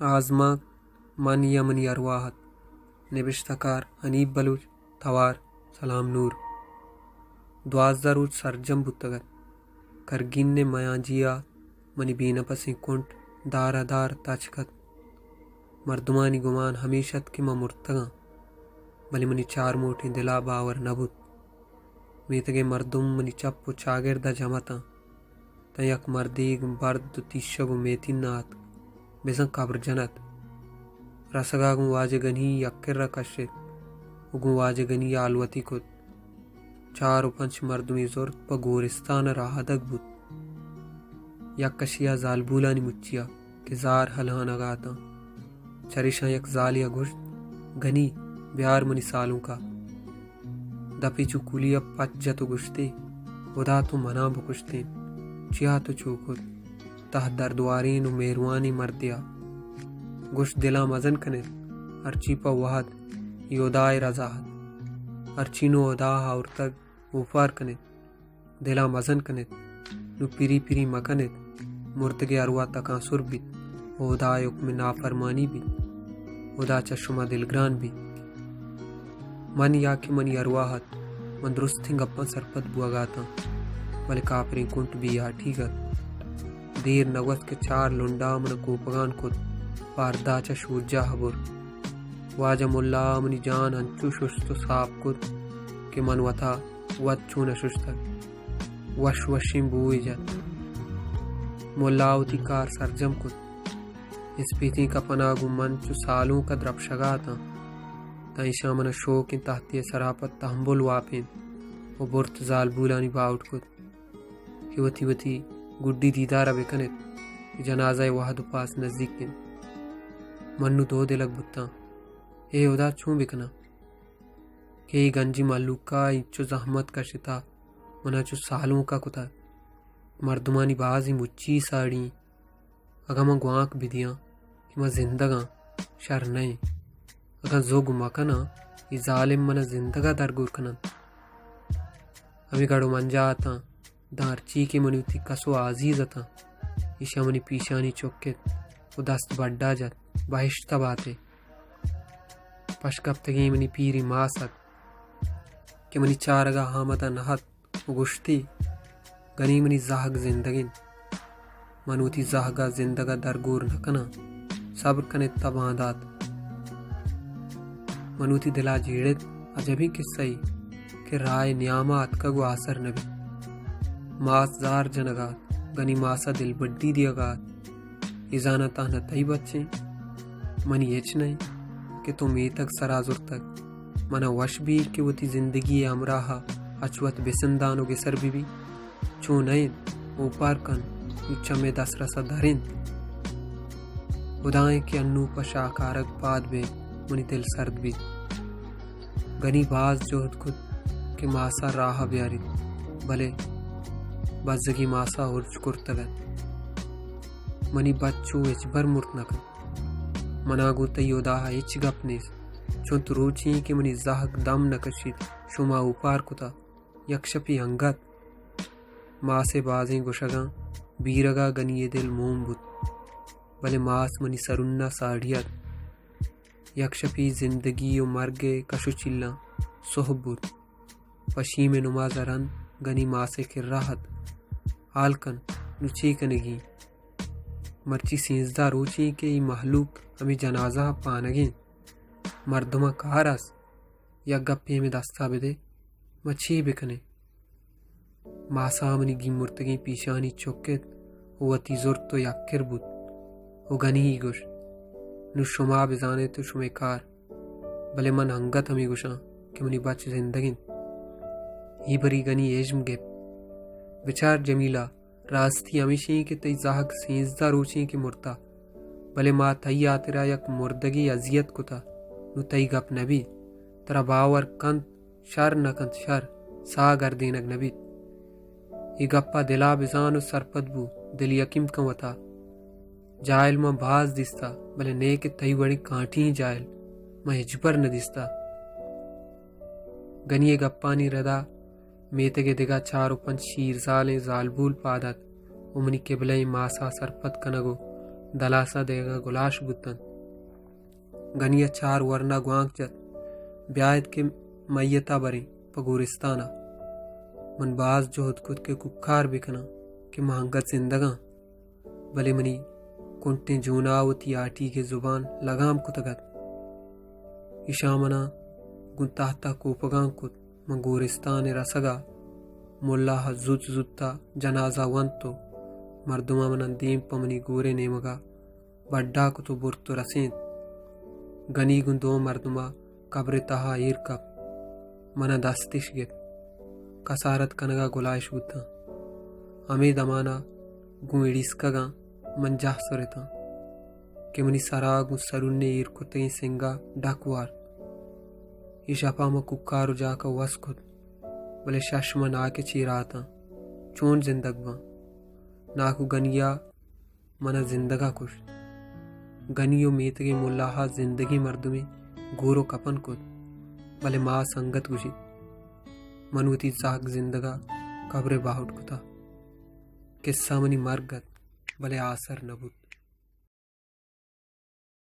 آزمانک، من یا منی ارواہ ات۔ نبشتہ کار حنیف بلوچ، توار سلام نور۔ دوازدہ روچ سرجم بوتگ ات۔ کرگین ءِ میانجی ءَ منی بے نپسیں کنٹ دار ءَ دار تچک ات۔ مردمانی گمان ہمیش ات کہ من مرتگاں، بلے منی چارموٹیں دل ءَ باور نہ بوت۔ میتگ ءِ مردم منی چپ ءُ چاگرد ءَ جم اتاں۔ تاں یک مردے گوں برد ءُ تیشگ ءُ میتین ءَ اتک، بزاں کبر جن ات۔ رسگ ءَ گوں واجہ گنی یک کر ءَ کشت ءُ گوں واجہ گنی ءَ ہلوتی کت۔ چار ءُ پنچ مردمے زرت، پہ گورستان ءَ راہدگ بوت۔ یک کشے ءَ زالبولانی مچی ءَ کہ زار ہلانگ ءَ اتاں۔ چریشاں یک زالے ءَ گوشت، گنی، بیار منی سالونک ءَ۔ دپے چو کولی ءَ پچ جت ءُ گوشتی، ہدا تو منا بکشتیں، چیا تو چو کت؟ تہ دردواریں ءُ مہروانیں مردے ءَ۔ گوشت، دل ءَ مزن کن ات، ہرچی پہ وہد اے ہدا ءِ رضا ات۔ ہرچی نوں ہدا ءَ آورتگ، اوپار کن ات۔ دل ءَ مزن کن ات، نوں پری پری مکن ات، مردگ ءِ ارواہ تکانسر بیت ءُ ہدا ءِ حکم ءِ نافرمانی بیت، ہدا چہ شما دلگران بیت۔ من یا کہ منی ارواہ ات، من درستیں گپاں سرپد بوگ ءَ اتاں، بلے کاپریں کنٹ بے ہاٹیگ ات۔ دیر نہ گوست کہ چار لنڈاں من ءَ کوپگان کت، پہ ہردا چہ شورجاہ ءَ برت۔ واجہ ملا ءَ منی جان انچو ششت ءُ ساپ کت کہ من وتا وت چو نہ ششتگ۔ وش وشیں بوئے جت۔ ملا ءَ وتی کار سرجم کت۔ اسپیتیں کپن ءَ گوں من چو سالونک ءَ درپشگ ءَ اتاں۔ تاں ایشاں من ءَ شوکیں تہتے ءِ سرا پہ تہمبل واپینت ءُ برت زالبولانی باہوٹ کت کہ وتی وتی گڈی دیدار ءَ بہ کن ات کہ جنازہ ءِ وہد ءُ پاس نزیک انت۔ من نوں دو دلگ بوتاں۔ اے ہدا، چون بہ کناں کہ اے گنجیں مہلوک ءَ اینچو زحمت کشتہ، من ءَ چو سالونک ءَ کتہ۔ مردمانی بازیں مچی ساڑی ایں۔ اگاں من گوانک بدیاں کہ من زندگ آں، شر نہ ایں۔ اگاں زوگ مکناں، اے ظالم من ءَ زندگ ءَ درگور کن انت۔ ہمے گڑ ءُ منجاہ اتاں، داں ہرچی کہ منی وتی کس ءُ آزیز اتاں، ایشاں منی پیشانی چکت ءُ دست بڈا جت، بہشت ءَ بات ئے۔ پشکپتگیں منی پیریں ماس ات کہ منی چارگ ءَ آمدہ نہ ات ءُ گوشتی، گنی منی زہگ زندگ انت۔ من وتی زہگ ءَ زندگ ءَ درگور نہ کناں۔ صبر کن ات تا باندات۔ من وتی دل ءَ جیڑت، عجبیں کسہ ئے کہ راہ ءِ نیام ءَ اتکگ ءُ آسر نہ بیت۔ ماس زار جنگ ءَ ات، گنی ماس ءَ دلبڈی دیگ ءَ ات۔ اے زاناں تہنا تئی بچ ایں، منی ہچ نہ ایں کہ تو میتگ سرا زرتگ۔ من ءَ وش بی کہ وتی زندگی ءِ ہمراہ ءَ اچ وت بسندان ءُ گسر بہ بی۔ چو نہ انت، اوپار کن، نوں چہ مئے دسترس ءَ در انت۔ ہدائیں کہ انوں پہ شاکارگ پاد بئے، منی دل سرد بیت۔ گنی باز جہد کت کہ ماس ءَ راہ ءَ بیاریت، بلے بزگیں ماس ءَ ہرج کرتگ ات۔ منی بچ چو ہچبر مرت نہ کنت۔ من ءَ گوں تئی ہدا ءَ ہچ گپ نیست۔ چنت روچے کہ منی زہگ دم نہ کشیت، شما اوپار کتہ۔ یک شپے انگت ماس ءِ بازیں گوشگاں بیرگ ءَ گنی ءِ دل موم بوت، بلے ماس منی سرون ءَ ساڑی ات۔ یک شپے زندگی ءُ مرگ ءِ کش ءُ چیلاں سہب بوت۔ پہ شیم ءِ نماز ءَ رند گنی ماس ءِ کرا ات۔ ہال کن، نوں چے کنگی؟ مرچی سیزدہ روچے کہ اے مہلوک ہمے جنازہ ءَ پانگ انت۔ مردماں کار است، یک گپے ہمے دست ءَ بدئے، ما چے بکنیں؟ ماس ءَ منی گیمرتگیں پیشانی چکت ءُ وتی زرت ءُ یکر بوت ءُ گنی گوشت، نوں شما بزان ات ءُ شمئے کار، بلے من انگت ہمے گوشاں کہ منی بچ زندگ انت۔ اے بری گنی ہژم گپت۔ بچار جمیلہ، راستی ہمیش انت کہ تئی زہگ سیزدہ روچ انت کہ مرتہ، بلے ما تئی ہاترا یک مردگے اذیت کتہ، نوں تئی گپ نہ بیت۔ ترا باور کنت شر نہ کنت شر، ساہ گردینگ نہ بیت۔ اے گپ ءَ دل ءَ بزان ءُ سرپد بو، دل یکیم کن وتا۔ جاہل من باز دیستہ، بلے نئے کہ تئی وڑیں کانٹیں جاہل من ہچبر نہ دیستہ۔ گنی ءِ گپانی ردا میتگ ءِ دگہ چار ءُ پنچ شیرزالیں زالبول پاد ات ءُ منی کبلہ ءِ ماس ءَ سرپد کنگ ءُ دلاسا دئیگا گلاش بوتنت۔ گنی ءَ چار ورنا گوانک جت، بیایت کہ میتا بریں پہ گورستانا۔ من باز جہد کت کہ کوکار بکناں کہ ما انگت زندگاں، بلے منی کنٹیں جونا وتی ہاٹیگے زبان لگام کتگ ات۔ ایشاں منا گوں تہتا کوپگاں کت۔ من گورستان ءِ رسگا ملا ءَ زوت زوتا جنازہ ونت و مردماں منا دیم پہ منی گورے نیمگا بڈا کت و برت و رسینت۔ گنی گوں دو مردما قبر تہا ایر کپت۔ منا دستش گپت۔ کسارت کنگا گلائش بوتاں۔ ہمے دمانا گوں اڑیسکگاں من جاہ سرتاں کہ منی سرا گوں سرونیں ایر کتگیں سنگا ڈک وارت۔ اے شپا من کوکار و جاکا وس کت، بلے شش ماہ ناکے چیرا اتاں۔ چون زندگ باں؟ ناکو گنیا منا زندگا کشت۔ گنی و میتگیں ملاہا زندگیں مردمے گور و کپن کت، بلے ما سنگت گوشیت۔ من وتی زہگ زندگا قبرے باہوٹ کتا۔ قصہ منی مرگ ات، بلے آسر نہ بوت۔